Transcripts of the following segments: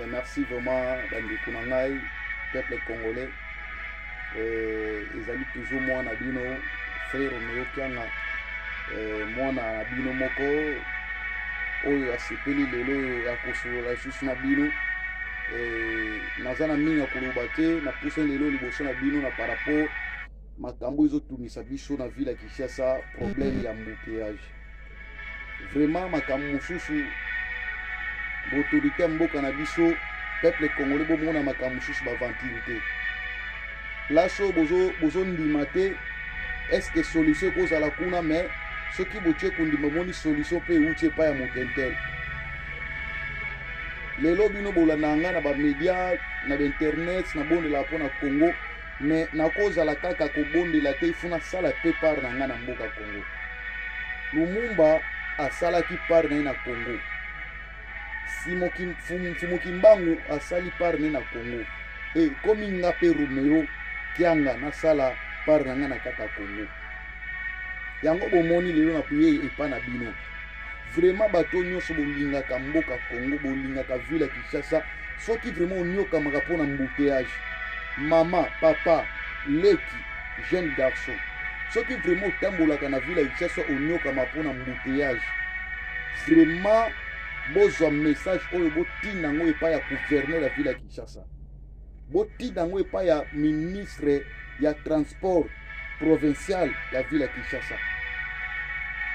Merci vraiment bandeko na ngai, peuple congolais. Ezali toujours mwana bino, frère Romeo Kianga, mwana na bino moko oyo asepeli lelo oyo ya kosolola lisusu na bino. Naza na mingi ya koloba te, napusani lelo liboso na bino na par rapport makambo ezotungisa biso na ville ya Kinshasa, problème ya embouteillage. Vraiment makambo mosusu, baautorité ya mboka na biso, peuple congolais, bomona makambo mosusu baventure te. Place oyo bozondima te, est-ce solution ekozala kuna? Mais soki botie kondima, omoni solution mpe euti epai ya moto intel. Lelo bino bolanda nga na bamédia, na bainternet, nabondelaka mpo na Congo, mais nakozala kaka kobondela te, ifo nasala mpe part na nga na mboka Congo. Lumumba asalaki part na ye na Congo, Mfumu Kimbangu asali part na ye na Congo, ekomi nga mpe Romeo Kianga nasala part na nga na kati ya Congo. Yango bomoni lelo na kuyei epa na bino. Vraiment, bato nyonso bolingaka mboka Congo, bolingaka ville ya Kinshasa, soki vraiment onyokamaka mpona embouteillage, mama, papa, leki, jeune garçon, soki vraiment otambolaka na ville ya Kinshasa, onyokama mpona embouteillage, vraiment bozwa message oyo, botinda yango epai ya gouverneur ya ville ya Kinshasa, botinda yango epai ya ministre ya transport provincial ya ville ya Kinshasa,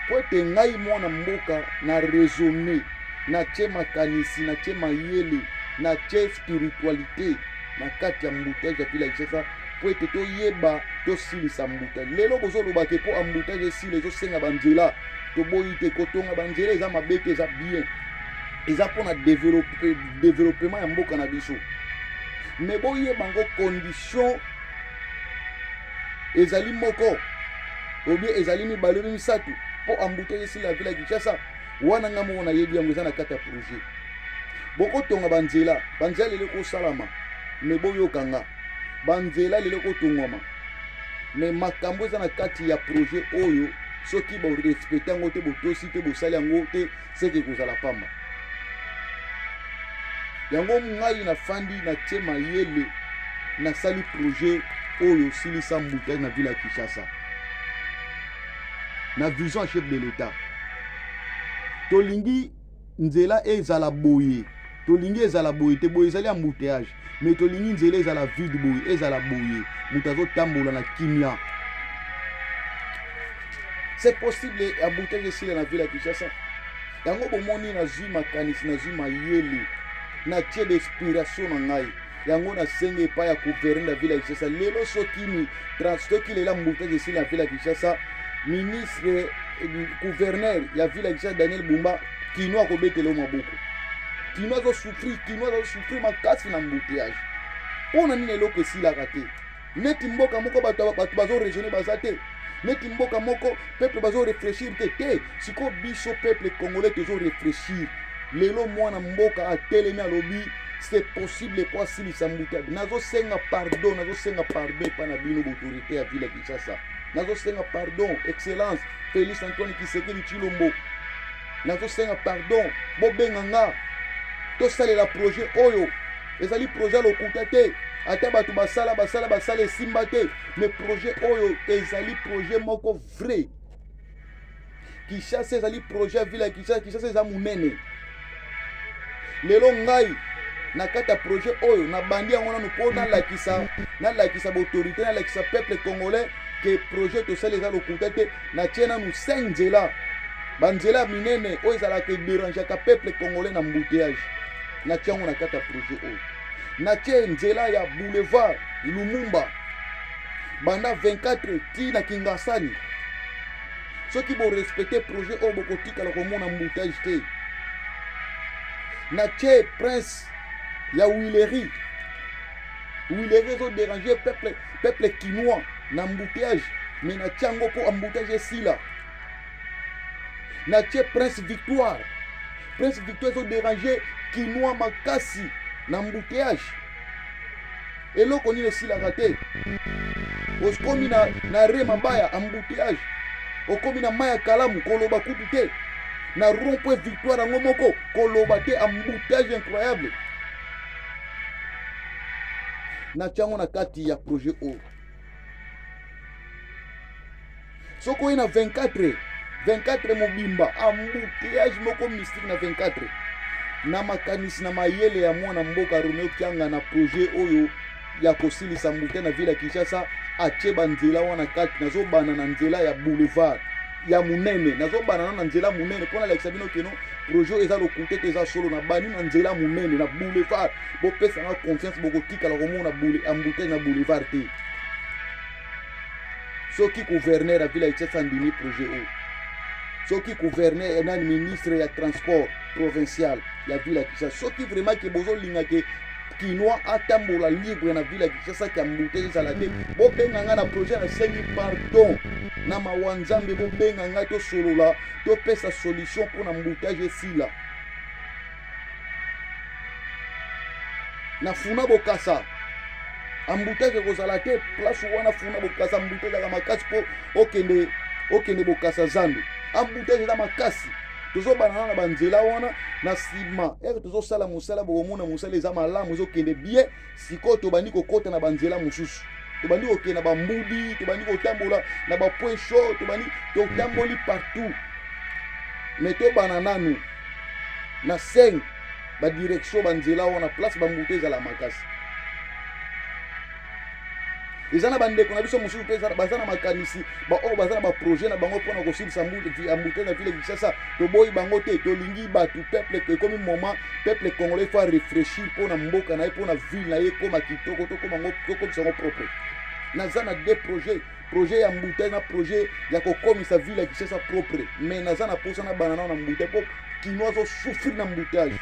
po ete ngai mwana mboka na raisonne, natie makanisi, natie mayele, natie spiritualité na kati ya embouteillage ya ville ya Kinshasa, po ete toyeba tosilisa embouteillage. Lelo bozolobake mpo embouteillage esila, ezosenga banzela. Toboyi te, kotonga banzela eza mabe te, eza bien, eza mpona développement ya mboka na biso. Mais boyeba yango, condition ezali moko obie, ezali mibale, obi misato mpo embouteillage esila ya ville ya Kinshasa. Wana nga moko nayebi yango, eza na kati ya projet. Bokotonga banzela, banzela lelo ekosalama, mais boyoka nga, banzela lelo ekotongwama, mais makambo eza na kati ya projet oyo, soki borespecte yango te, botosi te, bosali yango te, seke ekozala pamba. Yango ngai nafandi, natie mayele, nasali projet oyo osilisa embouteillage na ville ya Kinshasa, na vision ya chef de l'État. Tolingi nzela ezala boye, tolingi ezala boye te. Boye ezali embouteillage, mais tolingi nzela ezala vide boye, ezala boye, moto azotambola na kimia. C'est possible embouteillage esila na ville ya Kinshasa. Yango bomoni, nazwi makanisi, nazwi mayele, natie d'inspiration na ngai. Yango nasengi epai ya gouverneur ya ville ya Kinshasa lelo, soki lelo embouteillage esili na ville ya Kinshasa, ministre, gouverneur ya ville ya Kinshasa Daniel Bumba kino akobetela yo maboko. Kino azosouffrir, kino azosouffrir makasi na embouteillage. Mpo na nini eloko esilaka te? Neti mboka moko bato bazoraisonne baza te, neti mboka moko peuple bazoréfléchir te te. Sikoyo biso peuple congolais tozoréfléchir. Lelo mwana mboka atelemi, alobi c'est possible po asilisa embouteillage. Nazosenga pardon, nazosenga pardon epai na bino baautorité ya ville ya Kinshasa. Nazosenga pardon, excellence Félix Antoine Tshisekedi Tshilombo, nazosenga pardon, bobenga nga tosalela projet oyo. Ezali projet ya lokuta te. Ata bato basala, basala, basala, esimba te, mais projet oyo ezali projet moko vrai. Kinshasa ezali projet ya ville ya Kinshasa. Kinshasa eza monene. Lelo ngai na kati ya projet oyo nabandi yango nanu mpo nalakisa baautorité, nalakisa peuple congolais ke projet tosali eza lokuta te. Natie nanu 5 nzela, banzela ya minene oyo ezalaka ederangeaka peuple congolais na embouteillage. Natie yango na kati ya projet oyo. Natie nzela ya boulevard Lumumba banda 24 ti na Kingasani. Soki borespecte projet oyo, bokotikala komona embouteillage te. Natie prince ya Huilerie. Huilerie ezoderange peuple kinois na embouteillage, mais natie yango mpo embouteillage esila. Natie prince Victoire. Prince Victoire ezoderange kinois makasi na embouteillage. Eloko nini esilaka te? Okomi na re mabaya, embouteillage. Okomi na mai ya kalamu, koloba kutu te. Na rond point Victoire yango moko, koloba te, embouteillage incroyable. Natya yango na kati ya projet oyo. Soki oye na 24 24 mobimba, embouteillage moko mystique na 24. Na makanisi na mayele ya mwana mboka Romeo Kianga na projet oyo ya kosilisa embouteillage na ville ya Kinshasa, atie banzela wana kati. Nazobana na nzela ya boulevard ya monene, nazobana na nzela monene mpo nalakisa bino keno projet eza lokuta te, eza solo. Na bani na nzela monene na boulevard, bopesanga confiance, bokotikala komona embouteillage na boulevard te. Soki gouverneur ya ville ya Kinshasa andimi projet oyo, soki gouverneur nani, ministre ya transport provincial ya ville ya Kinshasa, soki vraiment ke bozolinga ke Kinois atambola libre na ville ya Kinshasa, ke embouteillage ezala te, bobenga ngai na projet. Nasengi pardon na mawa Nzambe, bobenga ngai, tosolola, topesa solution mpona embouteillage esila. Na Funa Bokasa, embouteillage ekozala te. Place wana Funa Bokasa, embouteillage ezalaka makasi mpo okende Bokasa zando, embouteillage eza makasi. Tozobana na banzela wana na nsima ere tozosala mosala, bokomona mosala eza malamu, ezokende bien. Sikoyo tobandi kokɔta na banzela mosusu, tobandi kokende na bambudi, tobandi kotambola na bapoint chaud, tobandi totamboli partout. Mais tobana nanu na 5 badirection, banzela wana place bambuta ezala makasi. Eza na bandeko na biso mosusu mpe baza na makanisi, baoyo baza na baprojet na bango mpona kosilisa embouteillage na ville Kinshasa. Toboyi bango te, tolingi bato, peuple. Ekomi moment peuple congolais faut réfléchir mpona mboka na ye, mpona ville na ye ekóma kitoko, tokomisa yango propre. Naza na deux projets, projet ya embouteillage na projet ya kokomisa ville ya Kinshasa propre. Mais naza na posa na bana nao na embouteillage, mpo Kino azosouffrir na embouteillage.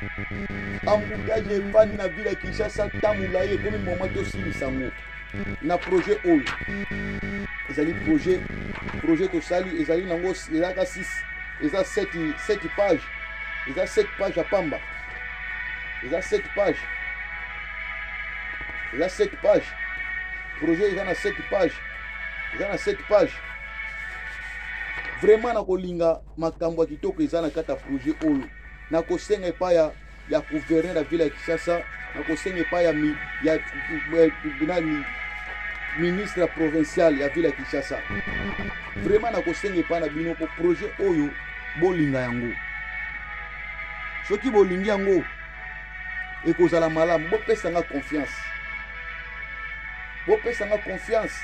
Embouteillage efandi na ville ya Kinshasa ntango molai, ekomi moment tosilisa yango na projet oyo. Ezali projet tosali, ezali nango ezalaka 6, eza 7 page, eza 7 page ya pamba, eza 7 page, eza 7 page. Projet eza na 7 page, eza na 7 page. Vraiment nakolinga makambo ya kitoko eza na kati ya projet oyo. Nakosenga epai ya gouverneur ya ville ya Kinshasa, nakosenga epai ya nani, ministre provincial ya ville ya Kinshasa. Vraiment nakosenga epai na bino po projet oyo bolinga yango. Soki bolingi yango, ekozala malamu. Bopesanga confiance, bopesanga confiance,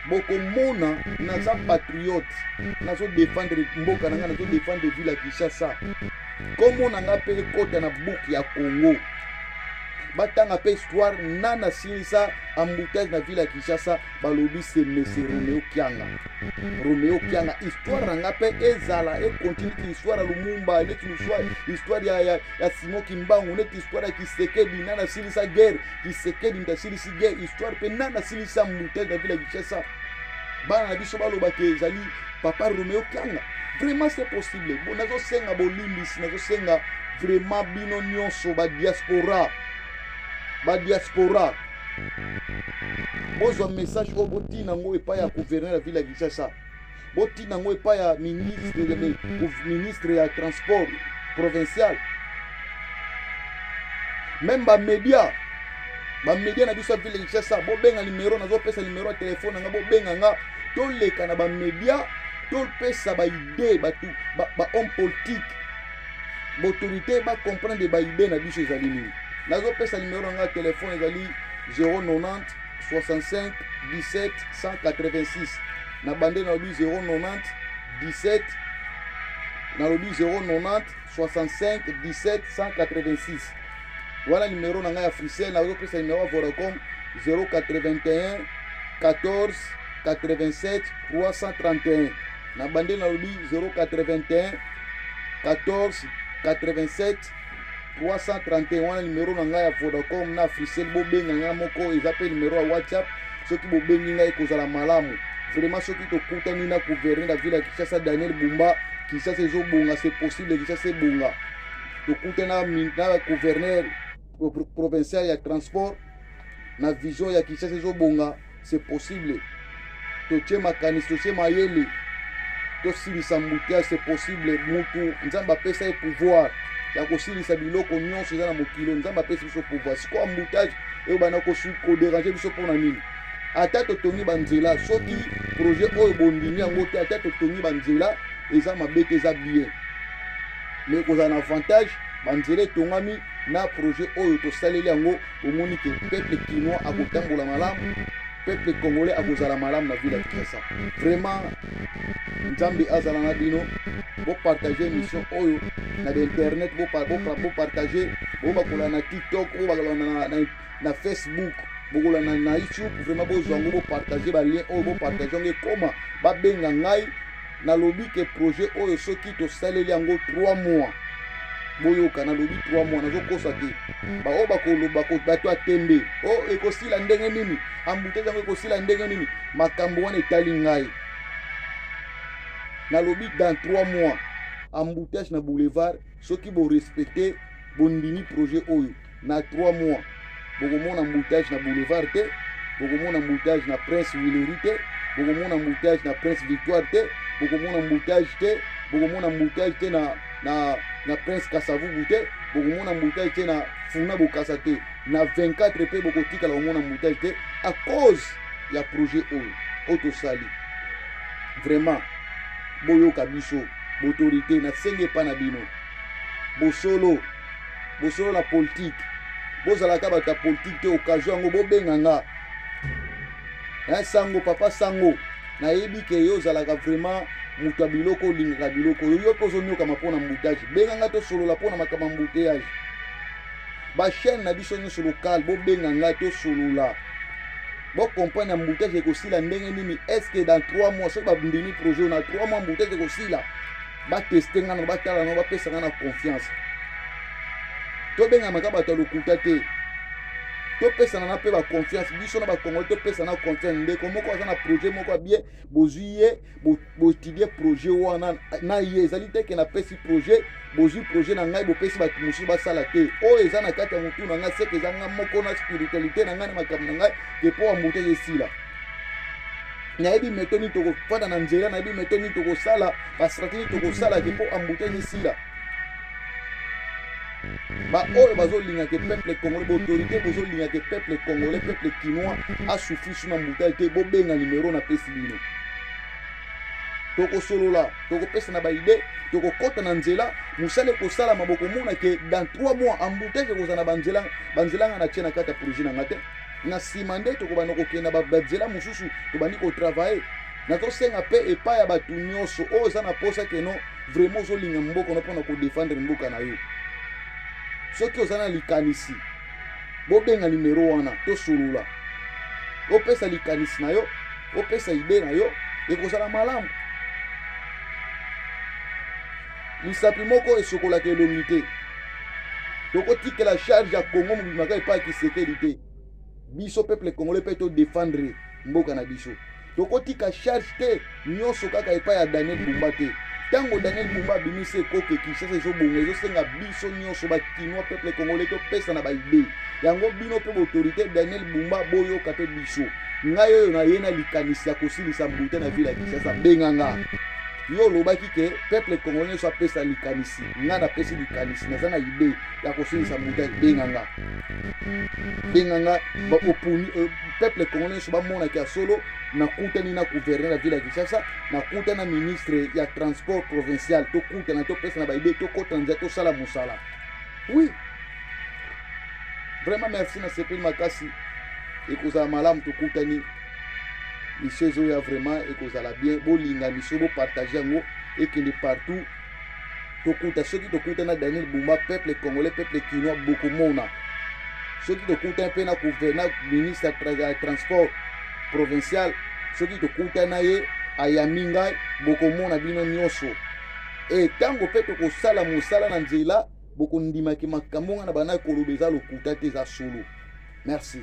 bokomona naza patriote, nazodefendre mboka na ngai, nazodefendre ville ya Kinshasa. Kombo na ngai mpe ekɔta na buku ya Congo, batanga mpe histoire nana asilisa embouteillage na ville ya Kinshasa. Balobi se monsieur Romeo Kianga, Romeo Kianga. Histoire na ngai mpe ezala, ekontinue ti histoire ya Lumumba, neti histoire ya Simon Kimbangu, neti histoire ya Tshisekedi, nani asilisa guerre, Tshisekedi moto asilisi guerre. Histoire mpe nani asilisa embouteillage na ville ya Kinshasa, bana na biso balobaka ezali papa Romeo Kianga. Vraiment c'est possible. Bon, nazosenga bolimbisi, nazosenga vraiment bino nyonso badiaspora, badiaspora, bozwa message oyo, botina yango epai ya gouverneur ya ville ya Kinshasa, botina yango epai ya ministre ya transport provincial, même bamédia, bamédia na biso ya ville ya Kinshasa. Bobenga numero nazopesa, numero ya telefone na nga, bobenga nga, toleka na bamédia, topesa baidée bato, bahomme politique, baautorité bacomprendre baidée na biso ezali nini. Nazopesa numero na nga ya telefone, ezali 090 65 17 186. Na bande nalobi 090 17, nalobi 090 65 17 186. Wana numero na ngai ya Africell. Nazopesa numero ya Vodacom, 081 14 87 331. Na bande nalobi 081 14 87 331. Wana numero na ngai ya Vodacom na Africell. Bobenga ngai moko, eza mpe numero ya WhatsApp. Soki bobengi ngai, ekozala malamu vraiment. Soki tokutani na gouverneur ya ville ya Kinshasa Daniel Bumba, Kinshasa ezobonga. C'est possible Kinshasa ebonga. Tokutana na gouverneur provincial ya transport na vision ya Kinshasa ezobonga, c'est possible. Totie makanisi, totie mayele, tosilisa embouteillage, c'est possible. Mutu Nzambe apesa ye pouvoir. ya kosilisa biloko nyonso eza na mokili. Nzambe apesi biso pouvoir. Sikoyo embouteillage eyobanda kodéranger biso mpona nini? Ata totongi banzela, soki projet oyo bondimi yango te, ata totongi banzela, eza mabe te, eza bien, mais ekozala na avantage. Banzela etongami na projet oyo tosaleli yango, omoni ke peuple kinois akotambola malamu, peuple congolais akozala malamu na ville ya Kinshasa. Vraiment, Nzambe azala na bino. Bopartage émission oyo na bainternet, bopartage, bobakola na TikTok, bobakola na Facebook, bokolanda na YouTube. Vraiment, bozwa yango, bopartage balien oyo, bopartage yango ekoma. Babenga ngai. Nalobi ke projet oyo, soki tosaleli yango 3 mois, boyoka, nalobi 3 mois, nazokosa te. Baoyo bakoloba, bato ya tembe, o oh, ekosila ndenge nini? Embouteillage yango ekosila ndenge nini? Makambo wana etali ngai. Nalobi dans 3 mois, embouteillage na boulevard, soki borespecte, bondimi projet oyo, na 3 mois bokomona embouteillage na boulevard te, bokomona embouteillage na Prince Willery te, bokomona embouteillage na Prince Victoire te, bokomona embouteillage te, bokomona embouteillage te na Prince Kasavubu te, bokomona embouteillage te na Funa Bokasa te, na 24 mpe bokotikala komona embouteillage te à cause ya projet oyo oyo tosali. Vraiment, boyoka biso. Baautorité, nasenge epa na bino, bosolo, bosolo na politike, bozalaka bato ya politike te. Occasion yango, bobenga nga. Sango, papa sango, nayebi ke yo ozalaka vraiment moto ya biloko, olingaka biloko oyo. Yo mpe ozonyokama mpona embouteillage, benga nga tosolola mpona makambo ya embouteillage. Bachaîne na biso nyonso local, bobenga ngai tosolola, bocomprendre embouteillage ekosila ndenge nini. Est-ce dans 3 mois, soki bandimi projet, na 3 mois embouteillage ekosila? Bateste nga na batala na bapesa nga na confiance. Tobengamaka bato ya lokuta te, topesana na mpe baconfiance. Biso na bacongolais topesana confiance. Ndeko moko aza na projet moko ya bien, bozwi ye, boétudie projet wana na ye. Ezali te ke napesi projet, bozwi projet na ngai, bopesi bato mosusu basala te. Oyo eza na kati ya motu na ngai, seke eza ngai moko na spiritualité na ngai na makambo na ngai ke mpo embouteillage esila. Nayebi méthode nini tokofanda na nzela, nayebi méthode nini tokosala, bastratégie tokosala ke mpo embouteillage esila. Baoyo bazolinga ke peuple congolais, baautorité bozolinga ke peuple congolais, peuple kinois asouffrir sur na embouteillage te, bobenga numero napesi bino, tokosolola, tokopesa na baidées, tokokɔta na nzela, mosala ekosalama. Bokomona ke dans 3 mois embouteillage ekozala na banzela. Banzela nga na tie na kati ya projet na nga te. Na nsima nde tokobanda kokenda banzela mosusu, tobandi kotravailler. Nazosenga mpe epai ya bato nyonso oyo eza na posa keno vraiment ozolinga mboka no mpona kodéfendre mboka na yo, soki oza na likanisi, bobenga nimero wana, tosolola, opesa likanisi na yo, opesa idée na yo, ekozala malamu. Lisapi moko esokolaka elongi te. Tokotikela charge ya Congo mobimaka epai ya Tshisekedi te. Biso peuple congolais mpe todéfendre mboka na biso. Tokotika charge te nyonso kaka epai ya Daniel Bumba te. Ntango Daniel Bumba abimisi ekoke, Kinshasa ezobonga. Ezosenga biso nyonso bakinois, peuple congolais, topesa na baidées yango. Bino mpe baautorité, Daniel Bumba, boyoka mpe biso. Ngai oyo naye na likanisi ya kosilisa mbute na ville ya Kinshasa, benga nga. Yo olobaki ke peuple congolais nyonso apesa likanisi, ngai napesi likanisi, naza na idée ya kosilisa mbute, benga nga, benga nga. Opuni peuple congolais nyonso bamonaki ya solo. Nakutani na gouverneur ya ville ya Kinshasa, nakutani na ministre ya transport provincial, tokutana, topesa na baidées, tokɔta nzela, tosala mosala. Oui, vraiment merci, nasepeli makasi. Ekozala malamu, tokutani mission ezoya, vraiment ekozala bien. Bolinga mission, bopartage yango, ekende partout. Tokuta, soki tokuta na Daniel Bumba, peuple congolais, peuple kinois bokomona. Soki tokuta mpe na gouverneur, ministre ya transport provincial, soki tokuta na ye, ayambi ngai, bokomona bino nyonso. E ntango mpe tokosala mosala na nzela, bokondimaki makambo ngai na bandaki koloba eza lokuta te, eza solo. Merci.